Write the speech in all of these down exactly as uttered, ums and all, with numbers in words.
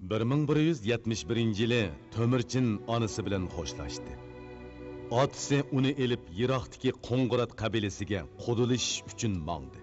بىر مىڭ بىر يۈز يەتمىش بىرىنچى يىلى تۆمۈرچىن ئانىسى بىلەن خوشلاشتى. ئاتىسى ئۇنى ئېلىپ يىراقتىكى قوڭغۇرات قەبىلىسىگە قۇدىلىشىش ئۈچۈن ماڭدى.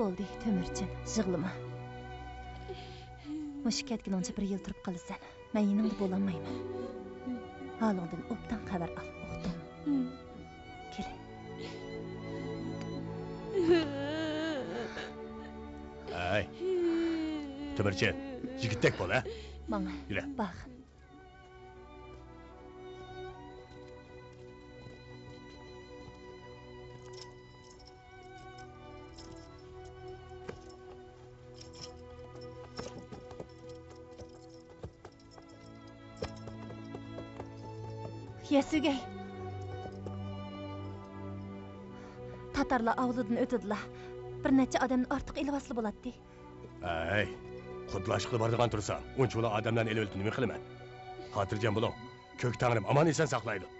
بولدى، تۆمۈرچىن، يىغلىما. مۇشۇ كەتكىنىڭچە بىر يىل تۇرۇپ قالىسەن. مەن يېنىڭدا بولالمايمەن. ھالىڭدىن ئوبدان خەۋەر ئال، ئۇقتۇڭمۇ؟ كېلە. ھەي، تۆمۈرچىن، يىگىتتەك بول، ھە؟ ماڭا يۈرە. باق. يەسۈگەي! تاتارلار ئاۋۇلىدىن ئۆتىدىلا، بىر نەچچە ئادەمنى ئارتۇق ئېلىۋالسىلا بولاتتى. ھەي، قۇدلاشقىلى بارىدىغان تۇرسا، ئۇنچىۋالا ئادەملەرنى ئېلىۋېلىپ نېمە قىلىمەن؟ خاتىرجەم بولۇڭ، كۆك تەڭرىم ئامان-ئېسەن ساقلايدۇ.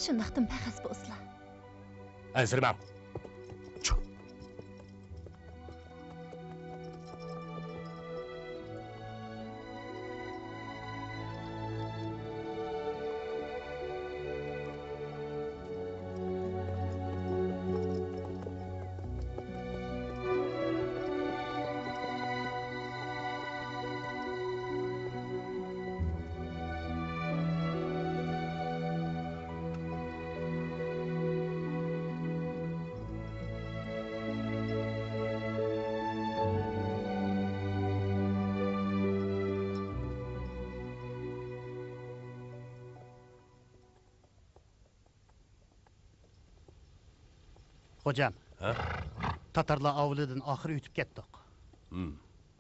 شۇنداقتىمۇ پەخەس بولسىلا. ئەنسىرىمەڭ. چۇ. خوجام. ھە؟ تاتارلار ئاۋۇلىدىن ئاخىرى ئۆتۈپ كەتتۇق. ھىم.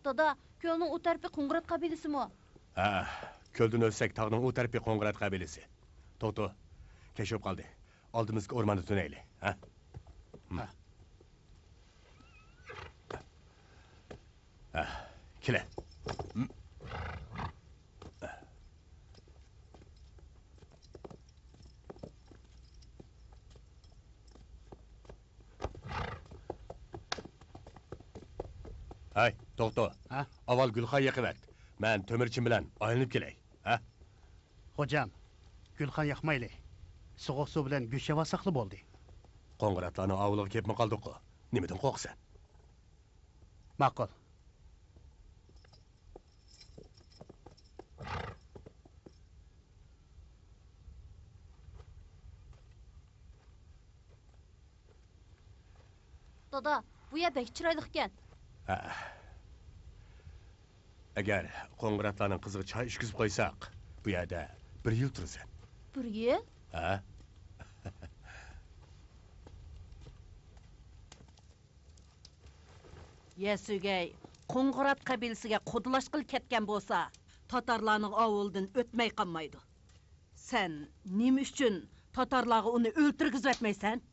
دادا، كۆلنىڭ ئۇ تەرىپى قوڭغۇرات قەبىلىسىمۇ؟ ھە، كۆلدىن ئۆتسەك تاغنىڭ ئۇ تەرىپى قوڭغۇرات قەبىلىسى. توختو، كەچ بولۇپ قالدى. ئالدىمىزدىكى ئورماندا تۈنەيلى، ھە؟ ھىم. ھە. ھە، كېلە. ھەي، توختا. ھە؟ ئاۋۋال گۈلخان يېقىۋەت. مەن تۆمۈرچىن بىلەن ئايلىنىپ كېلەي. ھە؟ خوجام، گۈلخان ياقمايلى. سوغۇق سۇ بىلەن گۆش يەۋالساقلا بولدى. قوڭغۇراتلارنىڭ ئاۋۇلىغا كېلىپمۇ قالدۇققۇ. نېمىدىن قورقىسەن؟ ماقۇل. دادا، بۇ يەر بەك چىرايلىقكەن. ھە. ئەگەر قوڭغۇراتلارنىڭ قىزىغا چاي ئىچكۈزۈپ قويساق، بۇ يەردە بىر يىل تۇرىسەن. بىر يىل؟ ھە. يەسۈگەي قوڭغۇرات قەبىلىسىگە قۇدىلاشقىلى كەتكەن بولسا، تاتارلارنىڭ ئاۋۇلىدىن ئۆتمەي قالمايدۇ. سەن نېمە ئۈچۈن تاتارلارغا ئۇنى ئۆلتۈرگۈزۈۋەتمەيسەن؟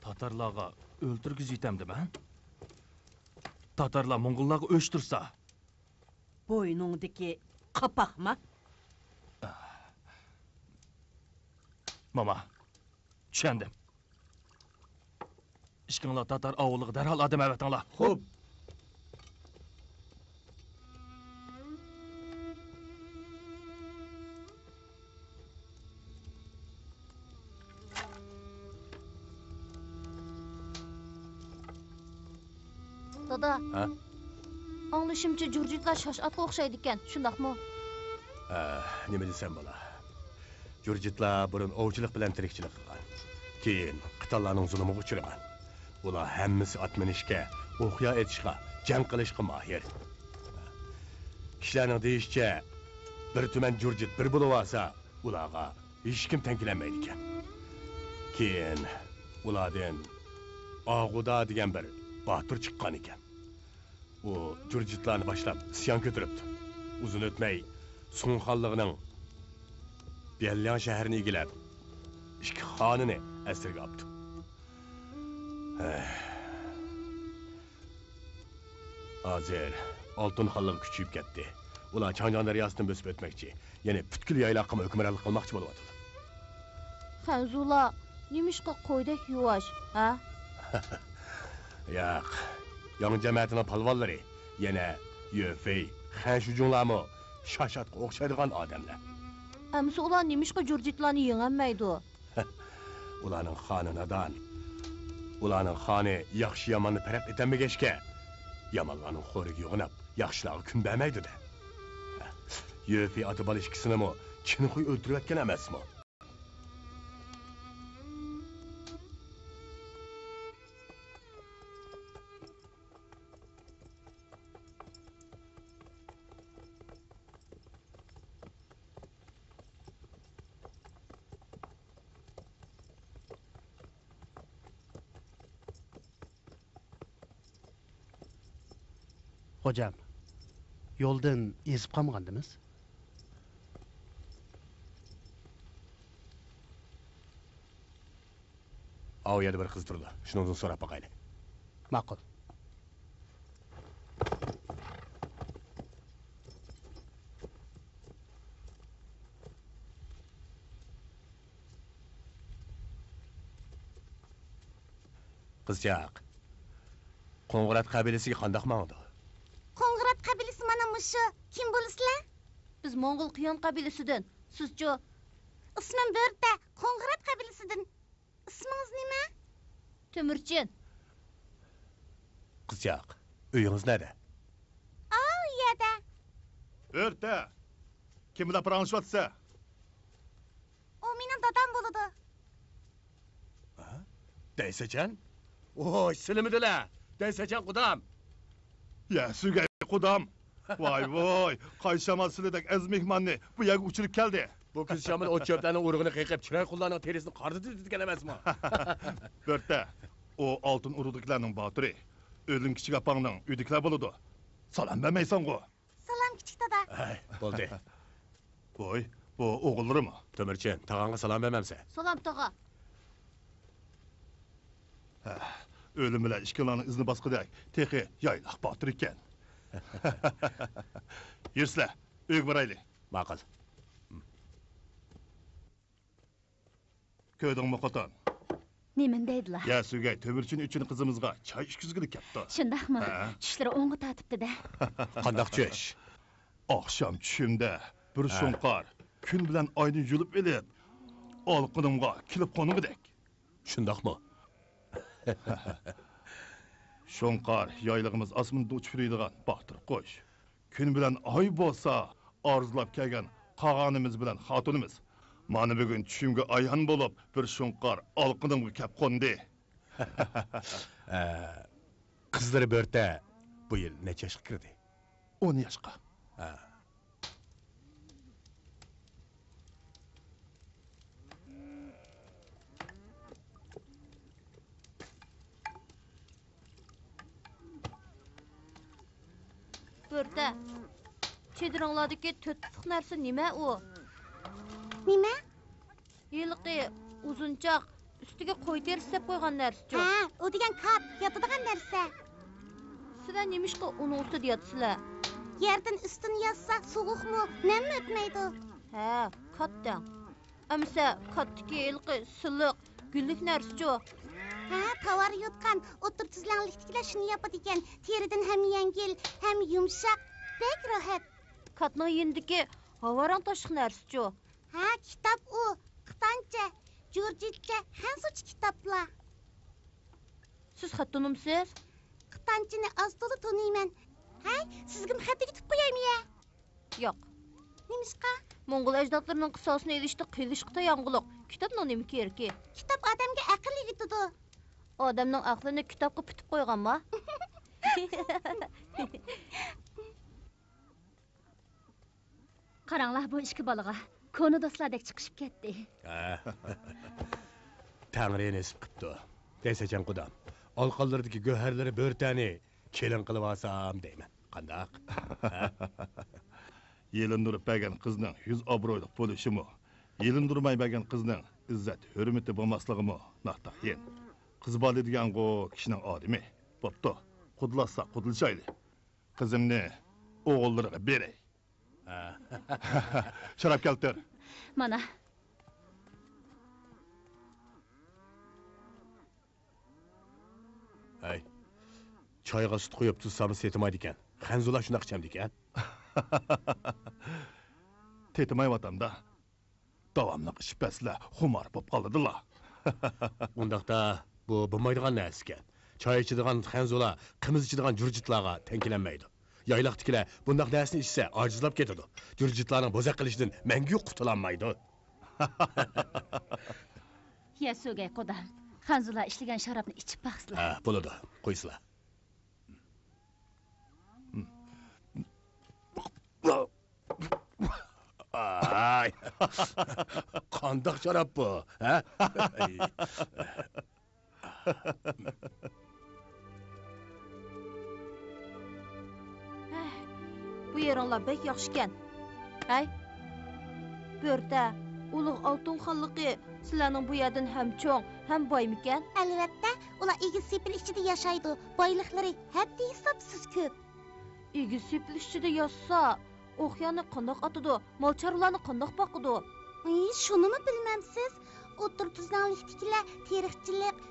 تاتارلارغا ئۆلتۈرگۈزۈۋېتەمدىمەن؟ تاتارلار موڭغۇللارغا ئۆچ تۇرسا. بوينۇڭدىكى قاپاقما؟ ماما، چۈشەندىم. ئىككىڭلار تاتار ئاۋۇلىغا دەرھال ئادەم ئەۋەتىڭلار. خوپ. دادا. ھە؟ ئاڭلىشىمچە، جۇرجىتلار شاش ئاتقا ئوخشايدىكەن، شۇنداقمۇ؟ ھە، نېمە دېسەم بولا؟ جۇرجىتلار بۇرۇن ئوۋچىلىق بىلەن تىرىكچىلىك قىلغان. كېيىن قىتانلارنىڭ زۇلۇمىغا ئۇچرىغان. ئۇلار ھەممىسى ئات مىنىشكە، ئوق-يا ئېتىشقا، جەڭ قىلىشقا ماھىر. كىشىلەرنىڭ دېيىشىچە، بىر تۈمەن جۇرجىت بىر بولۇۋالسا، ئۇلارغا ھېچكىم تەڭ كېلەلمەيدىكەن. كېيىن ئۇلاردىن ئاغۇدا دېگەن بىر باتۇر چىققان ئىكەن. ئۇ جۇرجىتلارنى باشلاپ ئىسيان كۆتۈرۈپتۇ. ئۇزۇن ئۆتمەي سۇڭ خانلىقىنىڭ بيەنلياڭ شەھىرىنى ئىگىلەپ، ئىككى خانىنى ئەسىرگە ئاپتۇ. ھەي. ھازىر ئالتۇن خانلىقى كۈچىيىپ كەتتى. ئۇلار چاڭجياڭ دەرياسىدىن بۆسۈپ ئۆتمەكچى، يەنى پۈتكۈل يايلاققىمۇ ھۆكۈمرانلىق قىلماقچى بولۇۋاتىدۇ. خەنزۇلار نېمىشقا قويدەك يۇۋاش، ھە؟ ياق، ياڭ جەمەتىنىڭ پالۋانلىرى، يەنە يۆفېي، خەن شۇجۇڭلارمۇ شاشاتقا ئوخشايدىغان ئادەملەر. ئەمىسە ئۇلار نېمىشقا جۇرجىتلارنى يېڭەلمەيدۇ؟ ئۇلارنىڭ خانى نادان. ئۇلارنىڭ خانى ياخشى-ياماننى پەرق ئېتەلمىگەچكە، يامانلارنىڭ خورىگە يوغىناپ، ياخشىلارغا كۈن بەرمەيدۇ-دە. يۆفېي ئاتا-بالا ئىككىسىنىمۇ چىنخۇي ئۆلتۈرۈۋەتكەن ئەمەسمۇ؟ خوجام، يولدىن ئېزىپ قالمىغاندىمىز؟ ئاۋۇ يەردە بىر قىز تۇرىدۇ، شۇنىڭدىن سوراپ باقايلى. ماقۇل. قىزچاق، قوڭغۇرات قەبىلىسىگە قانداق ماڭىدۇ؟ قوڭغۇرات قەبىلىسى مانا مۇشۇ. كىم بولىسىلەر؟ بىز موڭغۇل قىيان قەبىلىسىدىن. سىزچۇ؟ ئىسمىم بۆرتە، قوڭغۇرات قەبىلىسىدىن. ئىسمىڭىز نېمە؟ تۆمۈرچىن. قىزچاق، ئۆيىڭىز نەدە؟ ئاۋۇ يەردە. بۆرتە، كىم بىلەن پاراڭلىشىۋاتىسەن؟ ئۇ مېنىڭ دادام بولىدۇ. ھە؟ دەيسەچەن؟ ۋوي، سىلىمىدىلە! دەيسەچەن قۇدام! يە، سۈگەي قۇدام! ۋاي، ۋوي! قايسى شامال سىلىدەك ئەزىز مېھماننى بۇ يەرگە ئۇچۇرۇپ كەلدى؟ بۇ كۈز شامىلى ئوت-چۆپلەرنىڭ ئۇرۇقىنى قېقىپ، چىراي قۇللارنىڭ تېرىسىنى قارىدىۋېتىدىكەن ئەمەسمۇ؟ بۆرتە، ئۇ ئالتۇن ئۇرۇقدىكىلەرنىڭ باتۇرى. ئۆلۈم كىچىك ئاپاڭنىڭ ئۆيىدىكىلەر بولىدۇ. سالام بەرمەيسەنغۇ؟ سالام، كىچىك دادا. ھەي، بولدى. ۋوي، بۇ ئوغۇللىرىمۇ؟ تۆمۈرچىن، تاغاڭغا سالام بەرمەمسەن؟ سالام، تاغا. ھە، ئۆلۈم بىلەن ئىككىڭلارنىڭ ئىزىنى باسقۇدەك، تېخى يايلاق باتۇر ئىكەن. يۈرسىلە، ئۆيگە بارايلى. ماقۇل. كۆردۈڭمۇ، خوتۇن؟ نېمىنى دەيدىلا؟ يە، سۈگەي تۆمۈرچىن ئۈچۈن قىزىمىزغا چاي ئىچكۈزگىلى كەپتۇ. شۇنداقمۇ؟ ھە. چۈشلىرى ئوڭغا تارتىپتۇ-دە. قانداق چۈش؟ ئاخشام چۈشۈمدە بىر ھە. شۇڭقار كۈن بىلەن ئاينى يۇلۇپ ئېلىپ، ئالىقىنىمغا كېلىپ قونغۇدەك. شۇنداقمۇ؟ شۇڭقار يايلىقىمىز ئاسمىنىدا ئۇچۇپ يۈرىدىغان باتۇر قۇش. كۈن بىلەن ئاي بولسا ئارزۇلاپ كەلگەن قاغانىمىز بىلەن خاتۇنىمىز. مانا بۈگۈن چۈشۈمگە ئايان بولۇپ، بىر شۇڭقار ئالىقىنىمغا كەپ قوندى. ئە، قىزلىرى بۆرتە بۇ يىل نەچچە ياشقا كىردى؟ ئون ياشقا. ھە. بۆرتە، چېدىرىڭلاردىكى تۆت پۇتلۇق نەرسە نېمە ئۇ؟ نېمە؟ ھېلىقى ئۇزۇنچاق، ئۈستىگە قوي تېرىسى سېلىپ قويغان نەرسىچۇ؟ ھە، ئۇ دېگەن كات، ياتىدىغان نەرسە. سىلەر نېمىشقا ئۇنىڭ ئۈستىدە ياتىسىلەر؟ يەردىن ئۈستۈن ياتسا سوغۇقمۇ، نەممۇ ئۆتمەيدۇ. ھە، كات دەڭ. ئەمىسە كاتتىكى ھېلىقى سىلىق، گۈللۈك نەرسىچۇ؟ ھە، تاۋار يوتقان، ئوتتۇرا تۈزلەڭلىكتىكىلەر شۇنى ياپىدىكەن. تېرىدىن ھەم يەڭگىل، ھەم يۇمشاق، بەك راھەت. كاتنىڭ يېنىدىكى ھاۋاراڭ تاشلىق نەرسىچۇ؟ ھە، كىتاب ئۇ. قىتانچە، جۇرجىتچە، خەنزۇچە كىتابلار. سىز خەت تونۇمسىز؟ قىتانچىنى ئاز تولا تونۇيمەن. ھەي، سىزگىمۇ خەت ئەكېتىپ قويايمۇ يە؟ ياق. نېمىشقا؟ موڭغۇل ئەجدادلىرىنىڭ قىساسىنى ئېلىشتا قىينىلىشقا تايانغۇلۇق. كىتابنىڭ نېمە كېرىكى؟ كىتاب ئادەمگە ئەقىل ئۆگىتىدۇ. ئادەمنىڭ ئەقلىنى كىتابقا پۈتۈپ قويغانما؟ قاراڭلار، بۇ ئىككى بالىغا. كونا دوستلاردەك چىقىشىپ كەتتى. ھە. تەڭرى نېسىپ قىپتۇ. دەيسەچەن قۇدام، ئالىقانلىرىدىكى گۆھەرلىرى بۆرتەنى كېلىن قىلىۋالسام دەيمەن. قانداق؟ ھە؟ يېلىندۇرۇپ بەرگەن قىزنىڭ يۈز ئابرۇيلۇق بولۇشىمۇ، يېلىندۇرماي بەرگەن قىزنىڭ ئىززەت ھۆرمىتى بولماسلىقىمۇ ناتايىن. قىز بالا دېگەنغۇ كىشىنىڭ ئادىمى. بوپتۇ، قۇدىلاشساق قۇدىلىشايلى. قىزىمنى ئوغۇللىرىغا بېرەي. شاراب كەلتۈر. مانا. ھەي، چايغا سۈت قۇيۇپ تۇتسام تېتىمايدىكەن. خەنزۇلار شۇنداق ئىچەمدىكەن. تېتىمايۋاتامدا. داۋاملىق ئىچىپ بەرسىلە خۇمار بوپ قالىدىلا. ئۇنداقتا بۇ بولمايدىغان نەرسىكەن. چاي ئىچىدىغان خەنزۇلار قىمىز ئىچىدىغان جۇرجىتلارغا تەڭ كېلەلمەيدۇ. يايلاقتىكىلەر بۇنداق نەرسىنى ئىچسە ئاجىزلاپ كېتىدۇ. جۇرجىتلارنىڭ بوزەك قىلىشىدىن مەڭگۈ قۇتۇلالمايدۇ. ياسۇگەي قۇدام، خەنزۇلار ئىشلىگەن شارابنى ئىچىپ باقسىلا. ھە، بولىدۇ. قويسىلا. ئاي. قانداق شاراب بۇ، ھە؟ ھەي، بۇ يېرىڭلار بەك ياخشىكەن. ھەي، بۆرتە، ئۇلۇغ ئالتۇن خانلىقى سىلەرنىڭ بۇ يەردىن ھەم چوڭ، ھەم بايمىكەن؟ ئەلۋەتتە، ئۇلار ئېگىز سېپىل ئىچىدە ياشايدۇ، بايلىقلىرى ھەددى ھېسابسىز كۆپ. ئېگىز سېپىل ئىچىدە ياشىسا، ئوقيانى قانداق ئاتىدۇ، مال چارۋىلارنى قانداق باقىدۇ؟ ئى، شۇنىمۇ بىلمەمسىز؟ ئوتتۇرا تۈزلەڭلىكتىكىلەر تېرىقچىلىق،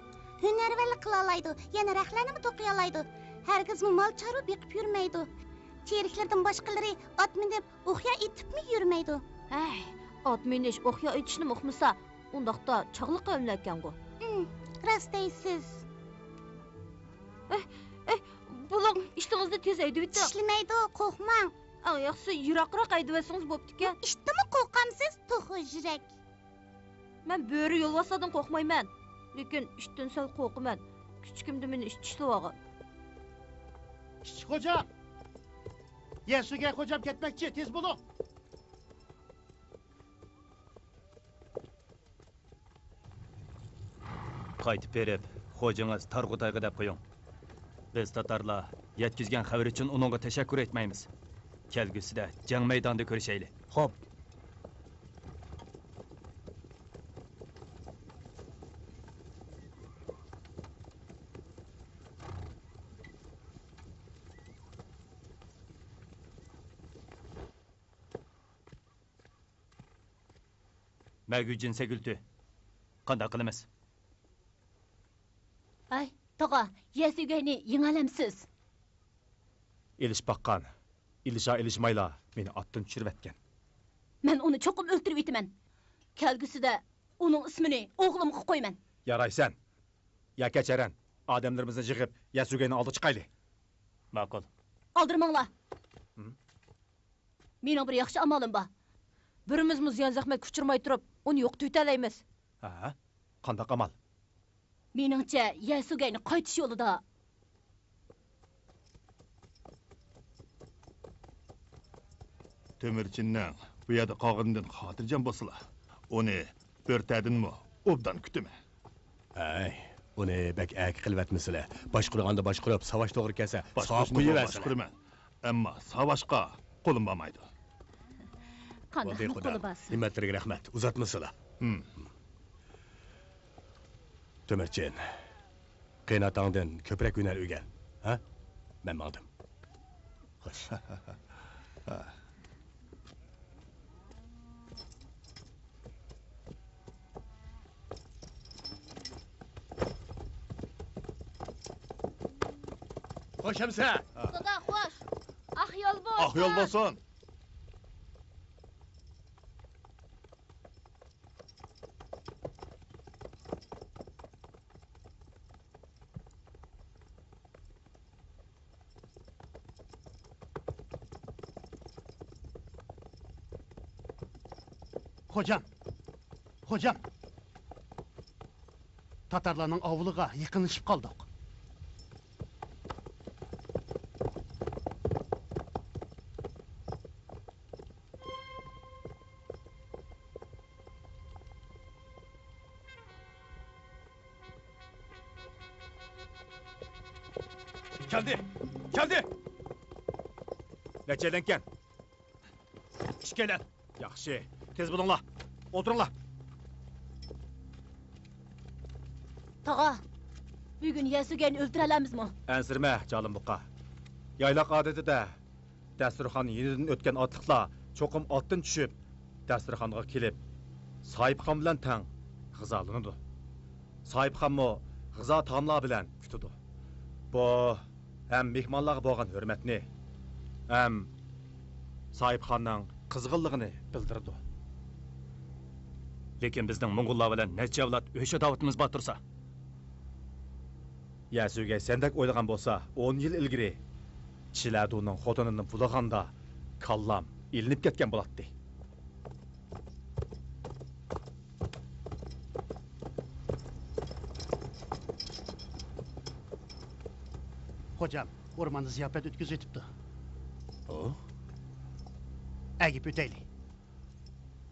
ھۈنەرۋەنلىك قىلالايدۇ، يەنە رەختلەرنىمۇ توقۇيالايدۇ. ھەرگىزمۇ مال چارۋا بېقىپ يۈرمەيدۇ. تېرىكلىرىدىن باشقىلىرى ئات مىنىپ، ئوقيا ئېتىپمۇ يۈرمەيدۇ. ھەي، ئات مىنىش، ئوقيا ئېتىشنىمۇ ئۇقمىسا، ئۇنداقتا چاغلىق قەۋملەركەنغۇ. ئىم، راست دەيسىز. ئەي، ئەي، بولۇڭ، ئىشتىڭىزنى تېز ھەيدىۋېتىڭ. چىشلىمەيدۇ، قورقماڭ. ئەڭ ياخشىسى يىراقراق ھەيدىۋەتسىڭىز بوپتىكەن. ئىتتىنمۇ قورقامسىز، توخۇ يۈرەك؟ مەن بۆرە يولۋاسلاردىن قورقمايمەن، لېكىن ئىتتىن سەل قورقىمەن. كىچىكىمدە مېنى ئىت چىشلىۋالغان. ئىشچى خوجام! يەسۇگەي خوجام كەتمەكچى، تېز بولۇڭ! قايتىپ بېرىپ، خوجىڭىز تارغۇتايغا دەپ قويۇڭ. بىز تاتارلار يەتكۈزگەن خەۋىرى ئۈچۈن ئۇنىڭغا تەشەككۈر ئېيتمايمىز. كەلگۈسىدە جەڭ مەيدانىدا كۆرۈشەيلى. خوپ. مەگۈجىن سەگۈلتۈ، قانداق قىلىمىز؟ ھەي، تاغا، يەسۈگەينى يېڭەلەمسىز؟ ئېلىشىپ باققان، ئېلىشا ئېلىشمايلا مېنى ئاتتىن چۈشۈرۈۋەتكەن. مەن ئۇنى چوقۇم ئۆلتۈرۈۋېتىمەن. كەلگۈسىدە ئۇنىڭ ئىسمىنى ئوغلۇمغا قويىمەن. يارايسەن. ياكى چەرەن، ئادەملىرىمىزنى يىغىپ، يەسۈگەينىڭ ئالدىغا چىقايلى. ماقۇل. ئالدىرىماڭلار. ھىم؟ مېنىڭ بىر ياخشى ئامالىم بار. بىرىمىزمۇ زىيان-زەخمەتكە ئۇچرىماي تۇرۇپ، ئۇنى يوقىتىۋېتەلەيمىز. ھە؟ قانداق ئامال؟ مېنىڭچە، يەسۇگەينى قايتىش يولىدا. تۆمۈرچىننىڭ بۇ يەردە قالغىنىدىن خاتىرجەم بولسىلا، ئۇنى بۆرتەدىنمۇ ئوبدان كۈتىمەن. ھەي، ئۇنى بەك ئەركە قىلىۋەتمىسىلە. باشقۇرغاندا باشقۇرۇپ، ساۋاش توغرا كەلسە، ساۋاپ قويۇۋەرسىلە. باشقۇرىمەن. ئەمما ساۋاشقا قولۇم بارمايدۇ. بولدى، قانداقمۇ قولى بارسۇن. ھىممەتلىرىگە رەھمەت. ئۇزاتمىسىلا. ھىم. تۆمۈرچىن، قېيىنئاتاڭدىن كۆپرەك ھۈنەر ئۆگەن، ھە؟ مەن ماڭدىم. خوش. خوش ئەمىسە! دادا، خوش! ئاق يول بولسۇن! ئاق يول بولسۇن! خوجام! خوجام! تاتارلارنىڭ ئاۋۇلىغا يېقىنلىشىپ قالدۇق. كەلدى! كەلدى! نەچچەيلەنكەن؟ ئىككىيلەن. ياخشى، تېز بولۇڭلار. ئولتۇرۇڭلار. تاغا، بۈگۈن يەسۈگەينى ئۆلتۈرەلەممىزمۇ؟ ئەنسىرىمە، جالىم بۇقا. يايلاق ئادىتىدە دەستۇرخان يېنىدىن ئۆتكەن ئاتلىقلار چوقۇم ئاتتىن چۈشۈپ، دەستۇرخانغا كېلىپ، ساھىبخان بىلەن تەڭ غىزالىنىدۇ. ساھىبخانمۇ غىزا تائاملار بىلەن كۈتىدۇ. بۇ ھەم مېھمانلارغا بولغان ھۆرمەتنى، ھەم ساھىبخاننىڭ قىزغىنلىقىنى بىلدۈرىدۇ. لېكىن بىزنىڭ موڭغۇللار بىلەن نەچچە ئەۋلاد ئۆچ-ئاداۋىتىمىز بار تۇرسا، يەسۈگەي سەندەك ئويلىغان بولسا، ئون يىل ئىلگىرى چىلەدۇنىڭ خوتۇنىنى بۇلىغاندا كاللام ئېلىنىپ كەتكەن بولاتتى. خوجام، ئورماندا زىياپەت ئۆتكۈزۈۋېتىپتۇ. ئۇ؟ ئەگىپ ئۆتەيلى.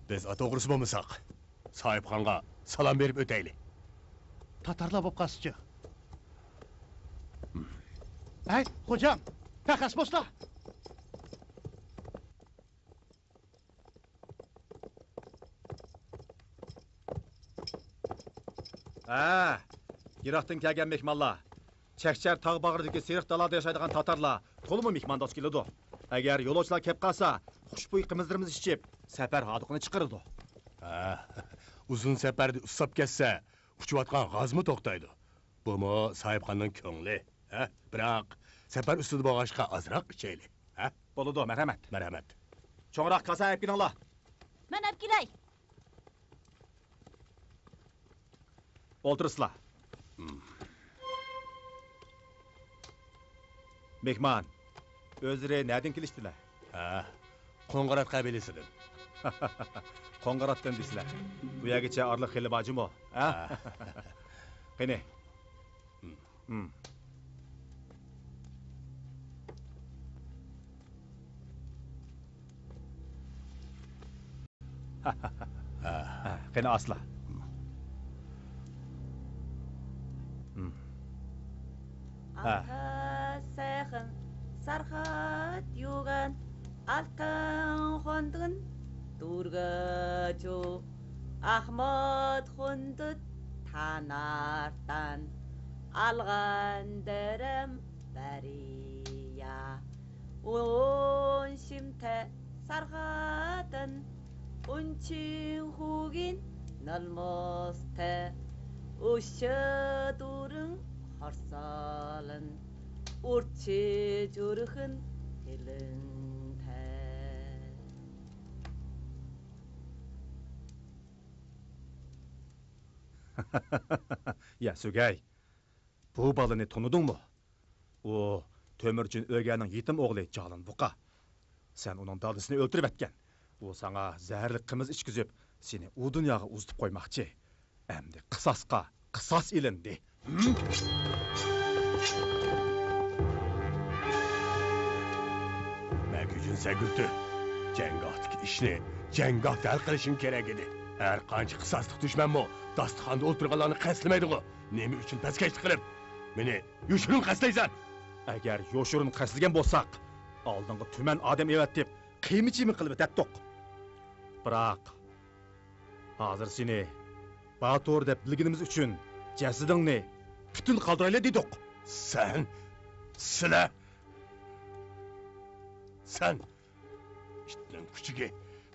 بىز ئات ئوغرىسى بولمىساق، ساھىبخانغا سالام بېرىپ ئۆتەيلى. تاتارلار بولۇپ قالسىچۇ؟ ھەي، خوجام، پەخەس بوسلا! ھە، يىراقتىن كەلگەن مېھمانلار، چەكچەر تاغ باغرىدىكى سېرىق دالادا ياشايدىغان تاتارلار تولىمۇ مېھماندوست كېلىدۇ. ئەگەر يولۇچىلار كەپ قالسا، خۇشبۇي قىمىزلىرىمىزنى ئىچىپ، سەپەر ھاردۇقىنى چىقىرىدۇ. ھە، ئۇزۇن سەپەردە ئۇسساپ كەتسە، ئۇچۇۋاتقان غازمۇ توختايدۇ. بۇمۇ ساھىبخاننىڭ كۆڭلى، ھە؟ بىراق، سەپەر ئۈستىدە بولغاچقا ئازراق ئىچەيلى، ھە؟ بولىدۇ، مەرھەمەت. مەرھەمەت. چوڭراق كاسا ئەپ كېلىڭلار. مەن ئەپ كېلەي. ئولتۇرسىلا. مېھمان، ئۆزلىرى نەدىن كېلىشتىلە؟ ھە، قوڭغۇرات قەبىلىسىدىن. قوڭغۇراتتىن دېسىلە. بۇ يەرگىچە ئارىلىق خېلى بار جۇمۇ، ھە؟ ھە. قېنى. ھىم. قېنى ئاسلا. ھىم. ھە. ئاتا سەخىن سارخات يۇگان ئالتىن خوندىن دۇرگاچۇ ئاخمات خوندىت تانارتان ئالغان دەرەم بەرىيا. ئون شىمتە سارخاتىن ئون چىڭ خوگىن نالماستە ئۇششا دۇرۇڭ خارسالىن ئۇرچى جۇرخىن تىلىڭتە. يا سۆگەي، بۇ بالىنى تونۇدۇڭمۇ؟ ئۇ تۆمۈرچىن ئۆگەنىڭ يېتىم ئوغلى جالىن بۇقا. سەن ئۇنىڭ دادىسىنى ئۆلتۈرۈۋەتكەن. ئۇ ساڭا زەھەرلىك قىمىز ئىچكۈزۈپ، سېنى ئۇ دۇنياغا ئۇزىتىپ قويماقچى. ئەمدى قىساسقا قىساس ئېلىندى. مەگۈجۈن سەگۈلتۈ، جەڭگاھتىكى ئىشنى جەڭگاھتا ھەل قىلىشىڭ كېرەك ئىدى. ھەر قانچە قىساسلىق دۈشمەنمۇ داستىخاندا ئولتۇرغانلارنى قەستلىمەيدىغۇ. نېمە ئۈچۈن پەسكەشلىك قىلىپ، مېنى يوشۇرۇن قەستلەيسەن؟ ئەگەر يوشۇرۇن قەستلىگەن بولساق، ئالدىڭغا تۈمەن ئادەم ئەۋەتىپ، قىيما-چىيما قىلىۋېتەتتۇق. بىراق، ھازىر سېنى باتۇر دەپ بىلگىنىمىز ئۈچۈن جەسىتىڭنى پۈتۈن قالدۇرايلى دېدۇق. سەن، سىلەر، سەن ئىتنىڭ كۈچۈكى،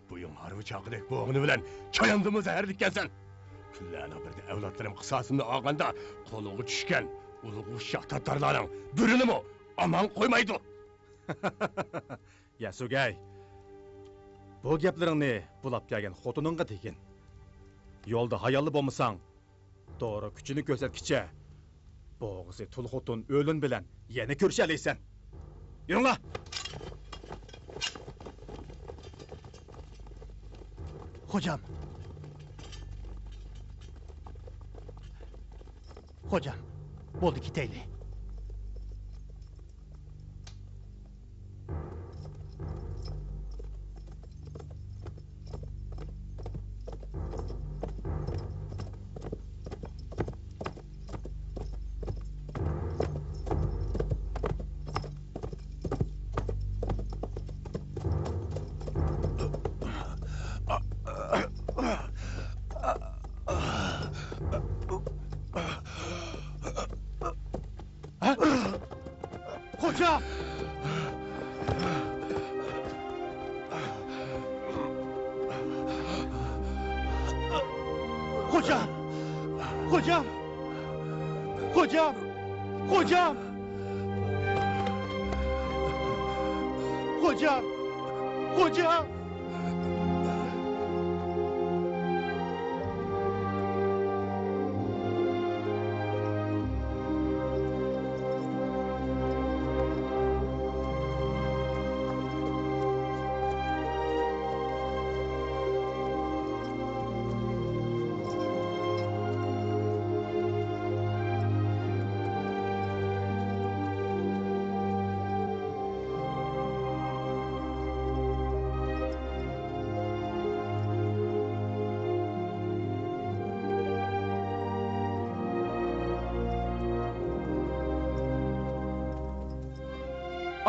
بويۇڭ ھارۋا چاقىدەك بولغىنى بىلەن چاياندىمۇ زەھەرلىككەنسەن. كۈنلەرنىڭ بىرىدە ئەۋلادلىرىم قىساسىمنى ئالغاندا قولىغا چۈشكەن ئۇلۇغ ئۇششاق تاتارلارنىڭ بىرىنىمۇ ئامان قويمايدۇ. يا سۆگەي، بۇ گەپلىرىڭنى بۇلاپ كەلگەن خوتۇنۇڭغا دېگىن. يولدا ھاياللا بولمىساڭ، دورا كۈچىنى كۆرسەتكىچە بوغۇزى تۇل خوتۇن ئۆلۈن بىلەن يەنە كۆرۈشەلەيسەن. يۈرۈڭلار! خوجام، خوجام، بولدى، كېتەيلى. ھە؟ خوجام! خوجام! خوجام! خوجام! خوجام! خوجام! خوجام!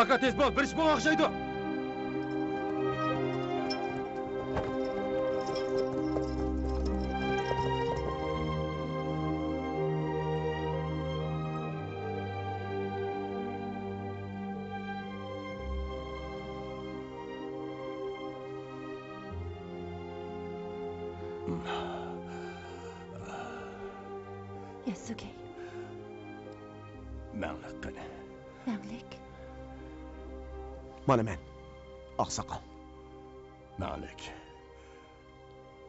ئاكا، تېز بول، بىر ئىش بولغان ئوخشايدۇ. ياسۇگەي. مەڭلىك قېنى؟ مەڭلىك؟ مانا مەن، ئاقساقال. مەڭلىك.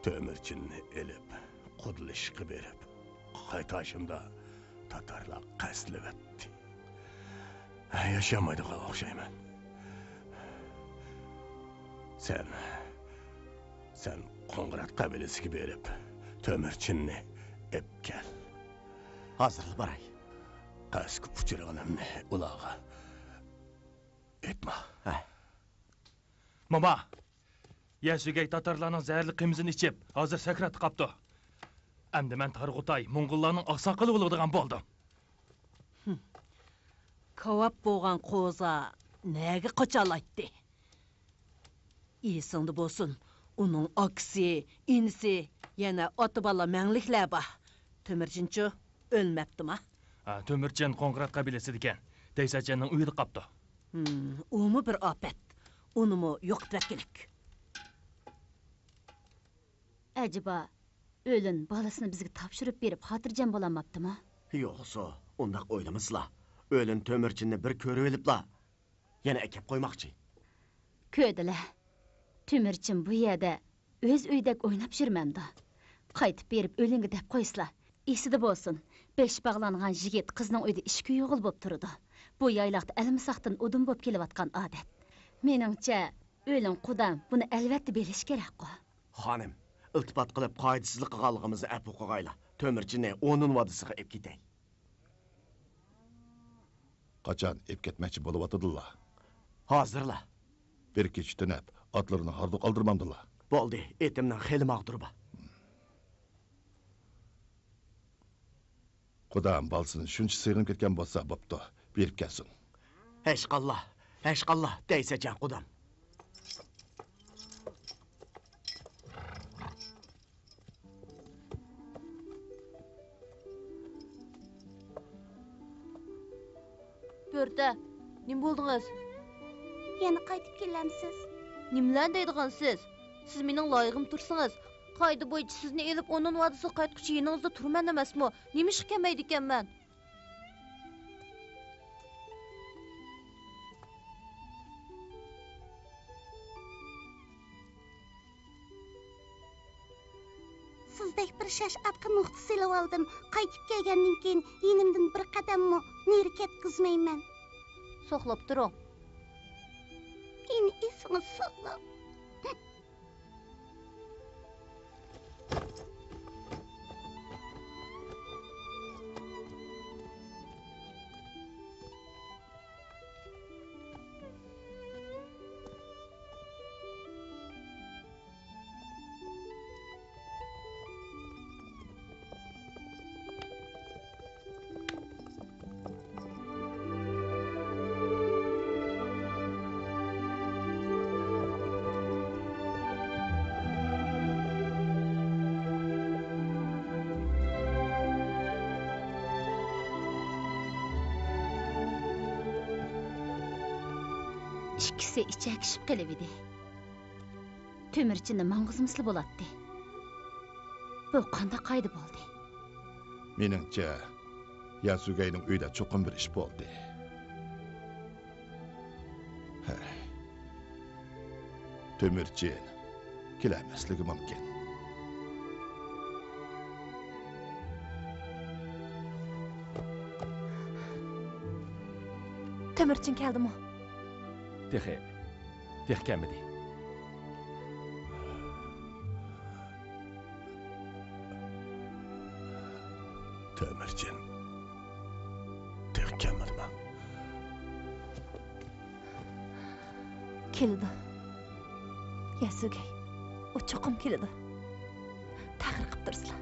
تۆمۈرچىننى ئېلىپ، قۇدىلىشىشقا بېرىپ، قايتاشىمدا تاتارلار قەستلىۋەتتى. ياشىيالمايدىغان ئوخشايمەن. سەن، سەن قوڭغۇرات قەبىلىسىگە بېرىپ، تۆمۈرچىننى ئېلىپ كەل. ھازىرلا باراي. قەستكە ئۇچرىغىنىمنى ئۇلارغا ئېيتما. ھە. موما! ياسۇگەي تاتارلارنىڭ زەھەرلىك قىمىزىنى ئىچىپ، ھازىر سەكراتتا قاپتۇ. ئەمدى مەن تارغۇتاي موڭغۇللارنىڭ ئاقساقىلى بولىدىغان بولدۇم. كاۋاپ بولغان قوزا نەگە قاچالايتتى؟ ئېسىڭدە بولسۇن، ئۇنىڭ ئاكىسى، ئىنىسى، يەنە ئاتا-بالا مەڭلىكلەر بار. تۆمۈرچىنچۇ ئۆلمەپتىما؟ ھە، تۆمۈرچىن قوڭغۇرات قەبىلىسىدىكەن. تەيسەچەننىڭ ئۆيىدە قاپتۇ. ھىم، ئۇمۇ بىر ئاپەت. ئۇنىمۇ يوقىتىۋەتكىلىك. ئەجەبا، ئۆلۈن بالىسىنى بىزگە تاپشۇرۇپ بېرىپ خاتىرجەم بولالماپتىما؟ يوقسۇ، ئۇنداق ئويلىمىسىلا. ئۆلۈن تۆمۈرچىننى بىر كۆرۈۋېلىپلا، يەنە ئەكەپ قويماقچى. كۆردىلە، تۆمۈرچىن بۇ يەردە ئۆز ئۆيدەك ئويناپ يۈرمەمدۇ؟ قايتىپ بېرىپ ئۆلۈنگە دەپ قويسىلا. ئېسىدە بولسۇن، بېشى باغلانغان يىگىت قىزنىڭ ئۆيىدە ئىچكى يوغىلا بولۇپ تۇرىدۇ. بۇ يايلاقتا ئەلمىساقتىن ئۇدۇم بولۇپ كېلىۋاتقان ئادەت. مېنىڭچە، ئۆلۈن قۇدام بۇنى ئەلۋەتتە بىلىشى كېرەكقۇ. خانىم، ئىلتىپات قىلىپ قائىدىسىزلىك قىلغانلىقىمىزنى ئەپۇ قىلغايلا. تۆمۈرچىنى ئونۇن ۋادىسىغا ئېلىپ كېتەي. قاچان ئېلىپ كەتمەكچى بولۇۋاتىدىلا؟ ھازىرلا. بىر كېچە تۈنەپ، ئاتلىرىنى ھاردۇق ئالدۇرمامدىلا؟ بولدى، ئېتىمنىڭ خېلى ماغدۇرى بار. قۇدام بالىسىنى شۇنچە سېغىنىپ كەتكەن بولسا بوپتۇ، بېرىپ كەلسۇن. ھەشقاللا، ھەشقاللا، دەيسەچەن قۇدام. بۆرتە، نېمە بولدىڭىز؟ يەنە قايتىپ كېلەمسىز؟ نېمىلەرنى دەيدىغانسىز؟ سىز مېنىڭ لايىقىم تۇرسىڭىز، قائىدە بويىچە سىزنى ئېلىپ ئونۇن ۋادىسىغا قايتقۇچە يېنىڭىزدا تۇرىمەن ئەمەسمۇ؟ نېمىشقا كەلمەيدىكەنمەن؟ سىزدەك بىر شاش ئاتقا نۇقتا سېلىۋالدىم. قايتىپ كەلگەندىن كېيىن يېنىمدىن بىر قەدەممۇ نېرى كەتكۈزمەيمەن. ساقلاپ تۇرۇڭ. يەنە ئېسىڭىزگە ساقلاپ. ئىككىسى ئىچەكىشىپ قېلىۋىدى. تۆمۈرچىننى ماڭغۇزمىسىلا بولاتتى. بۇ قانداق قايدا بولدى؟ مېنىڭچە، ياسۇگەينىڭ ئۆيىدە چوقۇم بىر ئىش بولدى. ھەي. تۆمۈرچىن كېلەلمەسلىكى مۇمكىن. تۆمۈرچىن كەلدىمۇ؟ تېخى، تېخى كەلمىدى. تۆمۈرچىن تېخى كەلمىدىما؟ كېلىدۇ. ياسۇگەي، ئۇ چوقۇم كېلىدۇ. تەخىر قىپ تۇرسىلا.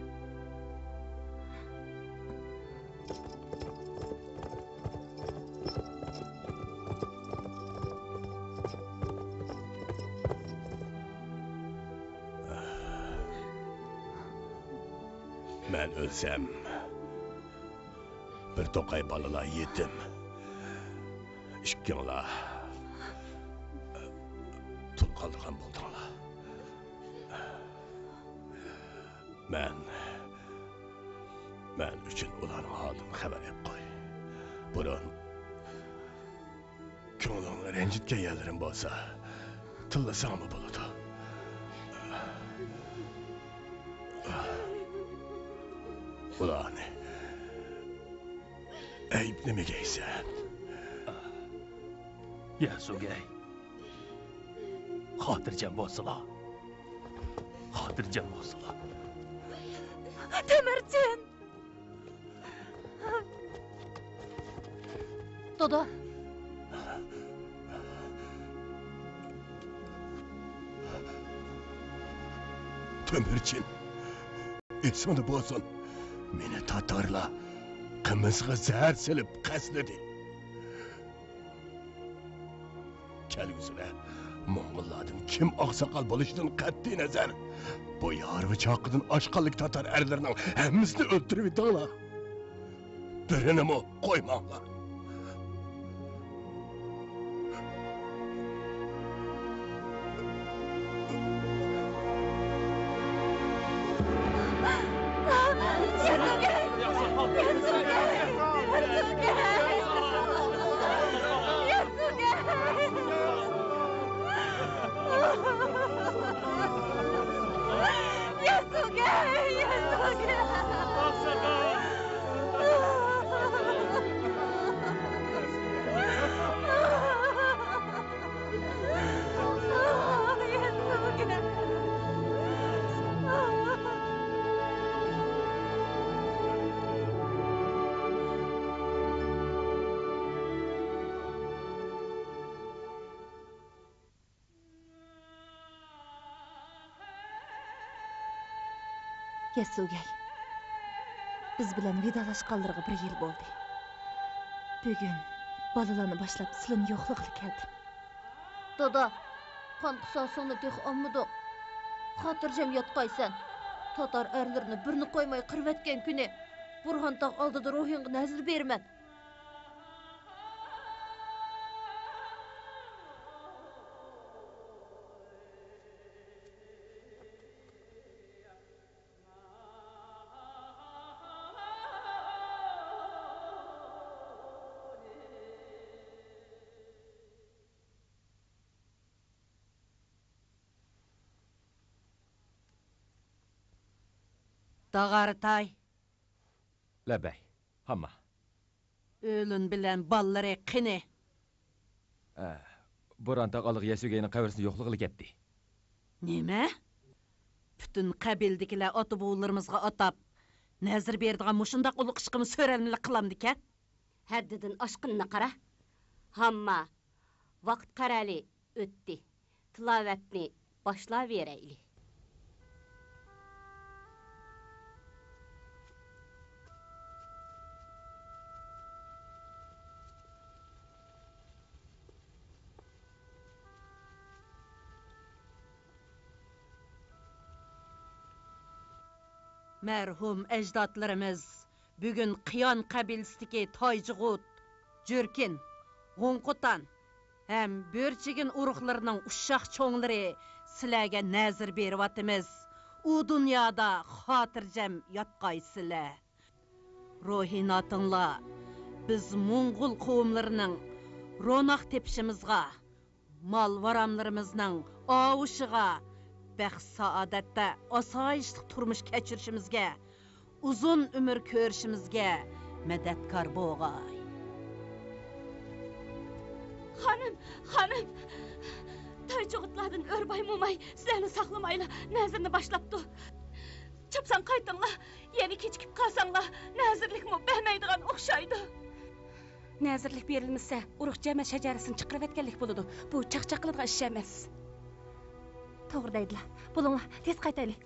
مەن ئۆلسەم، بىر توقاي بالىلار يېتىم. ئىككىڭلار تۇل قالدۇرغان بولدۇڭلار. مەن، مەن ئۈچۈن ئۇلارنىڭ ھالىدىن خەۋەر ئېلىپ قوي. بۇرۇن كۆڭلۈڭنى رەنجىتكەن يەرلىرىم بولسا، تىللىساڭمۇ بولىدۇ. ئۇلارنى ئەيىبلىمىگەيسەن. ياسۇگەي، خاتىرجەم بولسىلا. خاتىرجەم بولسىلا. تۆمۈرچىن! دادا! تۆمۈرچىن، ئېسىڭدە بولسۇن، مېنى تاتارلار قىمىزغا زەھەر سېلىپ قەستلىدى. كەلگۈسىدە موڭغۇللاردىن كىم ئاقساقال بولۇشىدىن قەتئىينەزەر، بۇ ھارۋا چاقىدىن ئاشقانلىق تاتار ئەرلىرىنىڭ ھەممىسىنى ئۆلتۈرۈۋېتىڭلار. بىرىنىمۇ قويماڭلار. ياسۇگەي، بىز بىلەن ۋىدالاشقانلىرىغا بىر يىل بولدى. بۈگۈن بالىلارنى باشلاپ سىلىنى يوقلىغىلى كەلدىم. دادا، قان قۇساسىڭنى تېخى ئالمىدۇق. خاتىرجەم ياتقايسەن. تاتار ئەرلىرىنى بىرنى قويماي قىرىۋەتكەن كۈنى بۇرھانتاغ ئالدىدا روھىڭغا نەزىر بېرىمەن. داغارتاي. لەببەي، ھامما. ئۆلۈن بىلەن بالىلىرى قېنى؟ ئە، بورانتاغ ئالىغا ياسۇگەينىڭ قەبرىسىنى يوقلىغىلى كەتتى. نېمە؟ پۈتۈن قەبىلىدىكىلەر ئاتا-بوۋىلىرىمىزغا ئاتاپ نەزىر بېرىدىغان مۇشۇنداق ئۇلۇغ ئىشقىمۇ سۆرەلمىلىك قىلامدىكەن؟ ھەددىدىن ئاشقىنىنى قارا. ھامما، ۋاقىت قەرەلى ئۆتتى. تىلاۋەتنى باشلاۋېرەيلى. مەرھۇم ئەجدادلىرىمىز بۈگۈن قىيان قەبىلىسىدىكى تايجىغۇت، جۈركىن، غۇڭقۇتان، ھەم بۆرچىگىن ئۇرۇقلىرىنىڭ ئۇششاق چوڭلىرى سىلەرگە نەزىر بېرىۋاتىمىز. ئۇ دۇنيادا خاتىرجەم ياتقايسىلەر. روھىناتىڭلار، بىز موڭغۇل قوۋملىرىنىڭ روناق تېپىشىمىزغا، مال-ۋاراملىرىمىزنىڭ ئاۋۇشىغا، بەخت-سائادەتتە ئاسايىشلىق تۇرمۇش كەچۈرۈشىمىزگە، ئۇزۇن ئۆمۈر كۆرۈشىمىزگە مەدەتكار بولغاي. خانىم، خانىم! تايچۇغۇتلاردىن ئۆرباي موماي سىلەرنى ساقلىمايلا نەزىرنى باشلاپتۇ. چاپسان قايتىڭلار، يەنە كېچىكىپ قالساڭلار، نەزىرلىكمۇ بەرمەيدىغان ئوخشايدۇ. نەزىرلىك بېرىلمىسە، ئۇرۇق جەمەت شەجەرىسىنى چىقىرىۋەتكەنلىك بولىدۇ. بۇ چاقچاق قىلىدىغان ئىش ئەمەس. توغرا دەيدىلا. بولۇڭلار، تېز قايتايلى.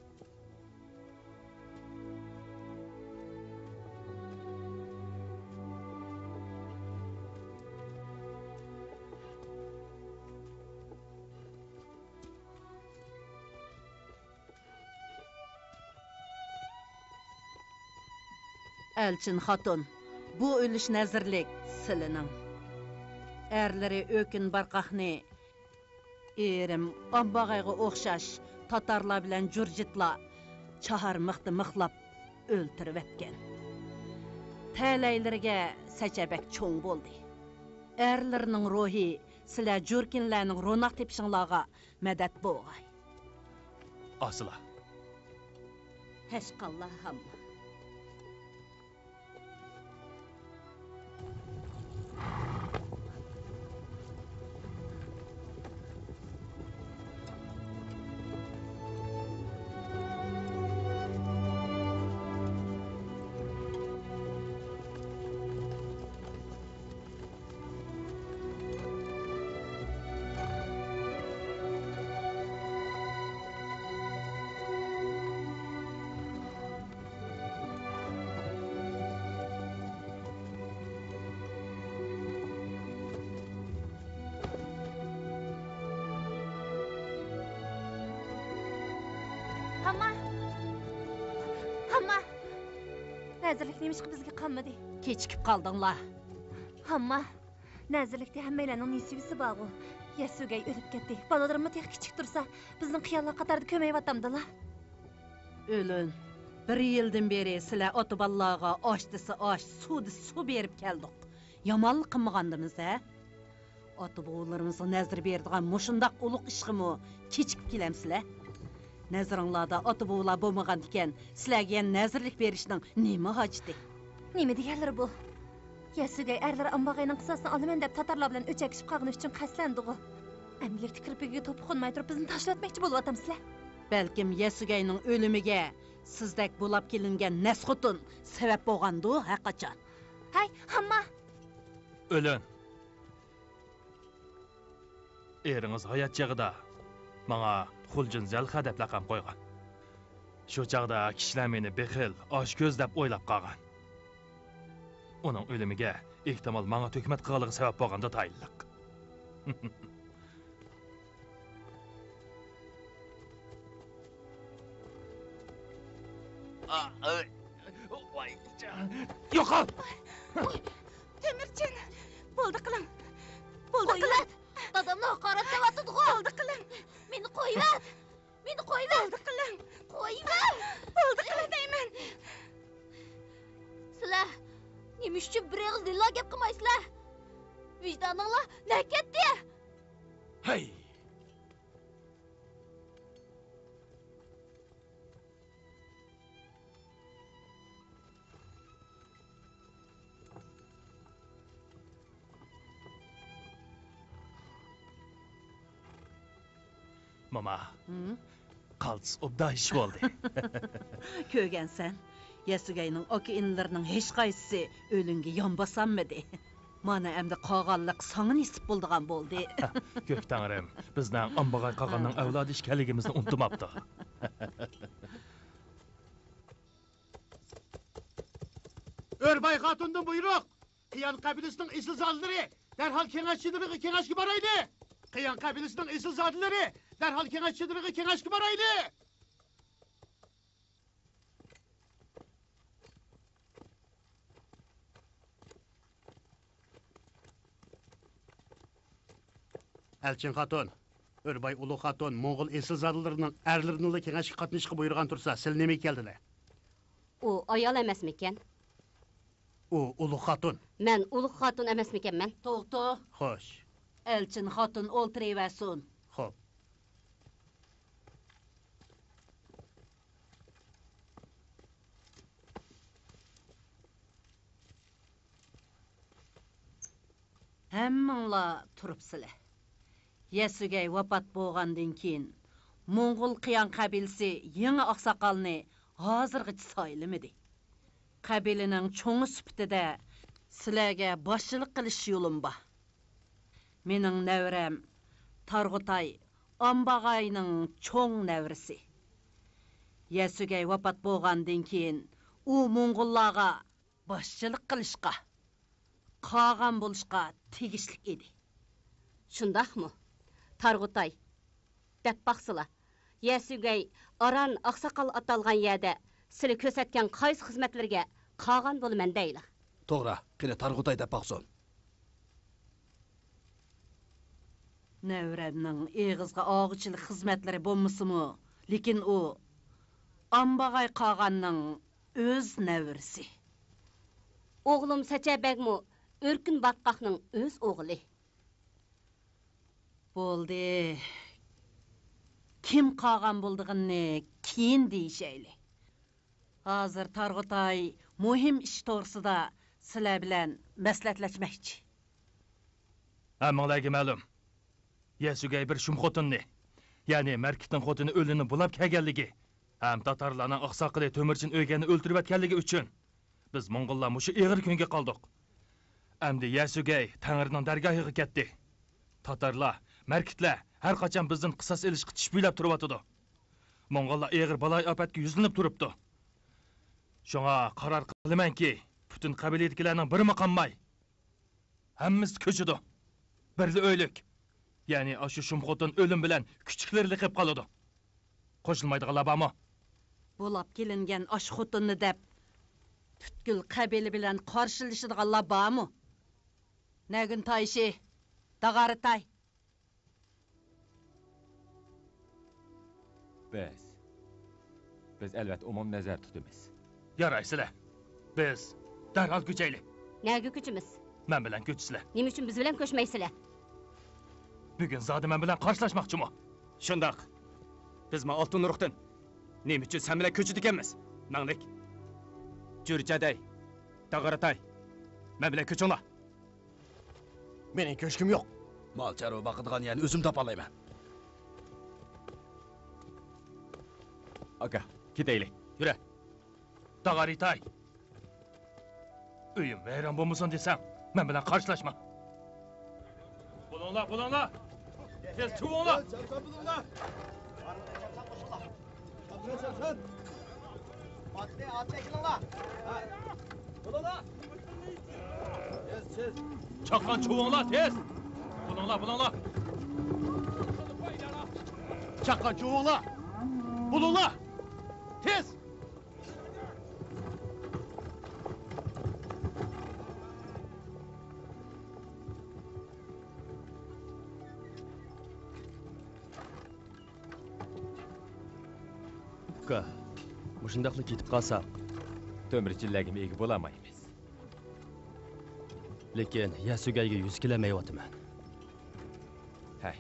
ئەلچىن خاتۇن، بۇ ئۈلۈش نەزىرلىك سىلىنىڭ. ئەرلىرى ئۆكۈن بارقاقنى، ئېرىم ئامباغايغا ئوخشاش تاتارلار بىلەن جۇرجىتلار چاھارمىقتا مىخلاپ ئۆلتۈرۈۋەتكەن. تەلەيلىرىگە سەچە بەك چوڭ بولدى. ئەرلىرىنىڭ روھى سىلەر جۇركىنلەرنىڭ روناق تېپىشىڭلارغا مەدەت بوغاي. ئاسىلا. ھەشقاللا ھامما. ھامما! ھامما! نەزىرلىك نېمىشقا بىزگە قالمىدى؟ كېچىكىپ قالدىڭلار. ھامما! نەزىرلىكتە ھەممەيلەننىڭ نېسىۋىسى بارغۇ. يەسۇگەي ئۆلۈپ كەتتى. بالىلىرىممۇ تېخى كىچىك تۇرسا، بىزنىڭ خىياللار قاتارىدا كۆمەيۋاتامدىلا. ئۆلۈن، بىر يىلدىن بېرى سىلەر ئاتا-بالىلارغا ئاش دېسە ئاش، سۇ دېسە سۇ بېرىپ كەلدۇق. يامانلىق قىلمىغاندىمىز، ھە؟ ئاتا-بوۋىلىرىمىزغا نەزىر بېرىدىغان مۇشۇنداق ئۇلۇغ ئىشقىمۇ كېچىكىپ كېلەمسىلەر؟ نەزىرىڭلاردا ئاتا-بوۋىلار بولمىغاندىكەن، سىلەرگە يەنە نەزىرلىك بېرىشنىڭ نېمە ھاجىتى؟ نېمە دېگەنلىرى بۇ؟ يەسۇگەي ئەرلىرى ئامباغاينىڭ قىساسىنى ئالىمەن دەپ تاتارلار بىلەن ئۆچەكلىشىپ قالغىنى ئۈچۈن قەستلەندىغۇ. ئەمدىلىكتە كىرپىكىگە توپا قونماي تۇرۇپ بىزنى تاشلىۋەتمەكچى بولۇۋاتامسىلەر؟ بەلكىم يەسۇگەينىڭ ئۆلۈمىگە سىزدەك بۇلاپ كېلىنگەن نەس خوتۇن سەۋەب بولغاندۇ ھەرقاچان. ھەي، ھامما! ئۆلۈن! ئېرىڭىز ھايات چېغىدا ماڭا خۇلجۇن زەلخە دەپ لەقەم قويغان. شۇ چاغدا كىشىلەر مېنى بېخىل، ئاچكۆز دەپ ئويلاپ قالغان. ئۇنىڭ ئۆلۈمىگە، ئېھتىمال، ماڭا تۆھمەت قىلغانلىقى سەۋەب بولغاندۇ تايىنلىق. يوقال! تۆمۈرچىن! بولدى قىلىڭ! بولدى قىلىڭ! قويۇۋەت! دادامنى ھاقارەتلەۋاتىدىغۇ! بولدى قىلىڭ! مېنى قويۇۋەت! مېنى قويۇۋەت! بولدى قىلىڭ! قويۇۋەت! بولدى قىلىڭ دەيمەن! سىلەر نېمە ئۈچۈن بىر ئېغىز لىللا گەپ قىلمايسىلەر؟ ۋىجدانىڭلار نەگە كەتتى؟ ھەي! ماما، ھىم؟ قالتىس ئوبدان ئىش بولدى. كۆرگەنسەن، يەسۇگەينىڭ ئاكا-ئىنىلىرىنىڭ ھېچقايسىسى ئۆلۈڭگە يان باسالمىدى. مانا ئەمدى قالغانلىق ساڭا نېسىپ بولىدىغان بولدى. كۆك تەڭرىم، بىزنىڭ ئامبىغاي قاغاننىڭ ئەۋلادى ئىكەنلىكىمىزنى ئۇنتۇماپتۇ. ئۆرباي خاتۇندىن بۇيرۇق! قىيان قەبىلىسىنىڭ ئېسىلزادىلىرى دەرھال كېڭەش چېدىرىغا كېڭەشكە بارايلى! قىيان قەبىلىسىنىڭ ئېسىلزادىلىرى دەرھال كېڭەش چېدىرىغا كېڭەشكە بارايلى! ئەلچىن خاتۇن، ئۆرباي ئۇلۇغ خاتۇن موڭغۇل ئېسىلزادىلىرىنىڭ ئەرلىرىنىلا كېڭەشكە قاتنىشىشقا بۇيرۇغان تۇرسا، سىلە نېمىگە كەلدىلە؟ ئۇ ئايال ئەمەسمىكەن؟ ئۇ ئۇلۇغ خاتۇن. مەن ئۇلۇغ خاتۇن ئەمەسمىكەنمەن؟ توغتو. خوش. ئەلچىن خاتۇن ئولتۇرۇۋەرسۇن. خوپ. ھەممىڭلار تۇرۇپسىلەر. يەسۈگەي ۋاپات بولغاندىن كېيىن، موڭغۇل قىيان قەبىلىسى يېڭى ئاقساقالنى ھازىرغىچە سايلىمىدى. قەبىلىنىڭ چوڭى سۈپىتىدە سىلەرگە باشچىلىق قىلىش يولۇم بار. مېنىڭ نەۋرەم تارغۇتاي ئامباغاينىڭ چوڭ نەۋرىسى. يەسۈگەي ۋاپات بولغاندىن كېيىن، ئۇ موڭغۇللارغا باشچىلىق قىلىشقا، قاغان بولۇشقا تېگىشلىك ئىدى. شۇنداقمۇ؟ تارغۇتاي، دەپ باقسىلا، يەسۈگەي ئاران ئاقساقال ئاتالغان يەردە سىلى كۆرسەتكەن قايسى خىزمەتلىرىگە قاغان بولىمەن دەيلا. توغرا، قېنى تارغۇتاي دەپ باقسۇن. نەۋرەمنىڭ ئېغىزغا ئالغۇچىلىق خىزمەتلىرى بولمىسىمۇ، لېكىن ئۇ ئامباغاي قاغاننىڭ ئۆز نەۋرىسى. ئوغلۇم سەچەبەگمۇ ئۆركۈن باتقاقنىڭ ئۆز ئوغلى. بولدى. كىم قاغان بولىدىغىنىنى كېيىن دېيىشەيلى. ھازىر تارغۇتاي مۇھىم ئىش توغرىسىدا سىلەر بىلەن مەسلىھەتلەشمەكچى. ھەممىڭلارگە مەلۇم، يەسۈگەي بىر شۇم خوتۇننى، يەنى مەركىتنىڭ خوتۇنى ئۆلۈنى بۇلاپ كەلگەنلىكى ھەم تاتارلارنىڭ ئاقساقىلى تۆمۈرچىن ئۆگەننى ئۆلتۈرۈۋەتكەنلىكى ئۈچۈن، بىز موڭغۇللار مۇشۇ ئېغىر كۈنگە قالدۇق. ئەمدى يەسۈگەي تەڭرىنىڭ دەرگاھىغا كەتتى. تاتارلار، مەركىتلەر ھەر قاچان بىزدىن قىساس ئېلىشقا چىش بويلاپ تۇرۇۋاتىدۇ. موڭغۇللار ئېغىر بالايىئاپەتكە يۈزلىنىپ تۇرۇپتۇ. شۇڭا قارار قىلىمەنكى، پۈتۈن قەبىلىدىكىلەرنىڭ بىرىمۇ قالماي، ھەممىسى كۆچىدۇ. بىرلا ئۆيلۈك، يەنى ئاشۇ شۇم خوتۇن ئۆلۈم بىلەن كۈچۈكلىرىلا قېلىپ قالىدۇ. قوشۇلمايدىغانلار بارمۇ؟ بۇلاپ كېلىنگەن ئاشۇ خوتۇننى دەپ، پۈتكۈل قەبىلە بىلەن قارشىلىشىدىغانلار بارمۇ؟ نەگۈن تايشى، داغارىتاي. بىز، بىز ئەلۋەتتە ئومۇمنى نەزەردە تۇتىمىز. يارايسىلە، بىز دەرھال كۆچەيلى. نەگە كۆچىمىز؟ مەن بىلەن كۆچىسىلە. نېمە ئۈچۈن بىز بىلەن كۆچمەيسىلە؟ بۈگۈن زادى مەن بىلەن قارشىلاشماقچىمۇ؟ شۇنداق. بىزمۇ ئالتۇن ئۇرۇقتىن نېمە ئۈچۈن سەن بىلەن كۆچىدىكەنمىز؟ مەڭلىك، جۈرجەدەي، داغارىتاي، مەن بىلەن كۆچۈڭلار. مېنىڭ كۆشكۈم يوق. مال-چارۋا باقىدىغان يەرنى ئۆزۈم تاپالايمەن. ئاكا، كېتەيلى. يۈرە. داغارىتاي. ئۆيۈم ۋەيران بولمىسۇن دېسەڭ، مەن بىلەن قارشىلاشما. بولۇڭلار، بولۇڭلار. تېز چۇۋۇڭلار. چاققان چۇۋۇڭلار، تېز. بولۇڭلار، بولۇڭلار. چاققان چۇۋۇڭلار. بولۇڭلار. تېز. ئۇكا، مۇشۇنداقلا كېتىپ قالساق، تۆمۈرچىلەرگىمۇ ئىگە بولالمايمىز. لېكىن يەسۈگەيگە يۈز كېلەلمەيۋاتىمەن. ھەي،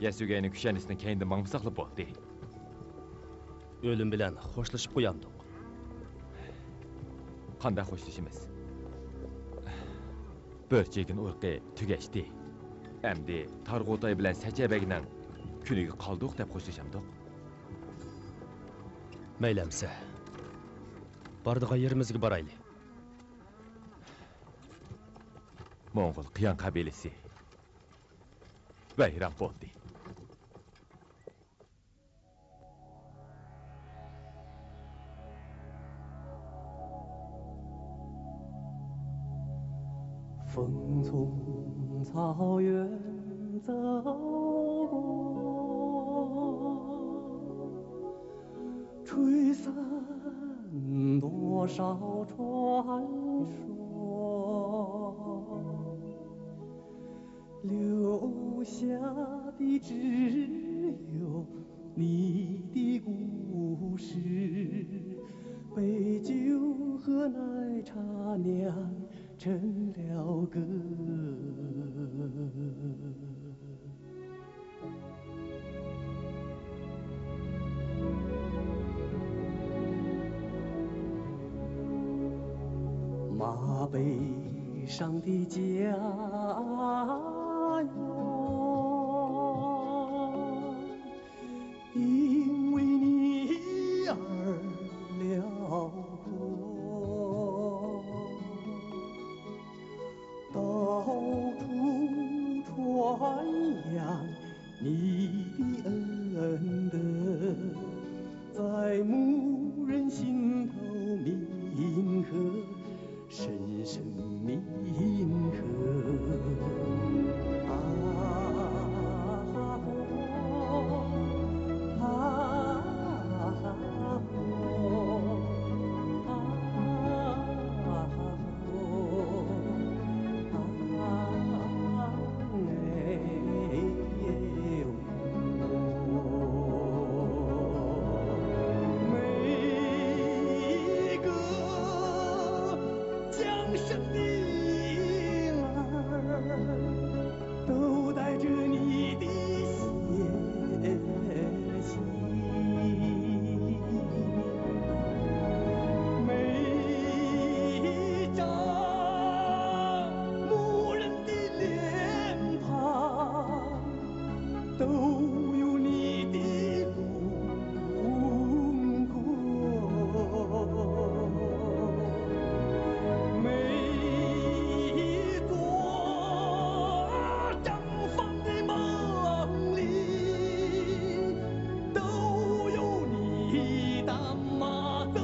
يەسۈگەينىڭ كۈشەنىسىنىڭ كەينىدىن ماڭمىساقلا بولدى. ئۆلۈم بىلەن خوشلىشىپ قويامدۇق؟ قانداق خوشلىشىمىز؟ بۆرچېگىن ئۇرۇقى تۈگەشتى. ئەمدى تارغۇتاي بىلەن سەچەبەگنىڭ كۈنىگە قالدۇق دەپ خوشلىشامدۇق؟ مەيلى ئەمىسە. بارىدىغان يېرىمىزگە بارايلى. موڭغۇل قىيان قەبىلىسى ۋەيران بولدى. 风从草原走过，吹散多少传说。留下的只有你的故事，杯酒和奶茶酿成了歌。 马背上的家园，因为你而辽阔。 到处传扬你的恩德，在牧人心头铭刻，深深铭刻。啊，啊，啊，啊。 每个降生的婴儿 都带着你的血息。每一张牧人的脸庞，都有你的轮 每一座账房的梦里，都有你的妈走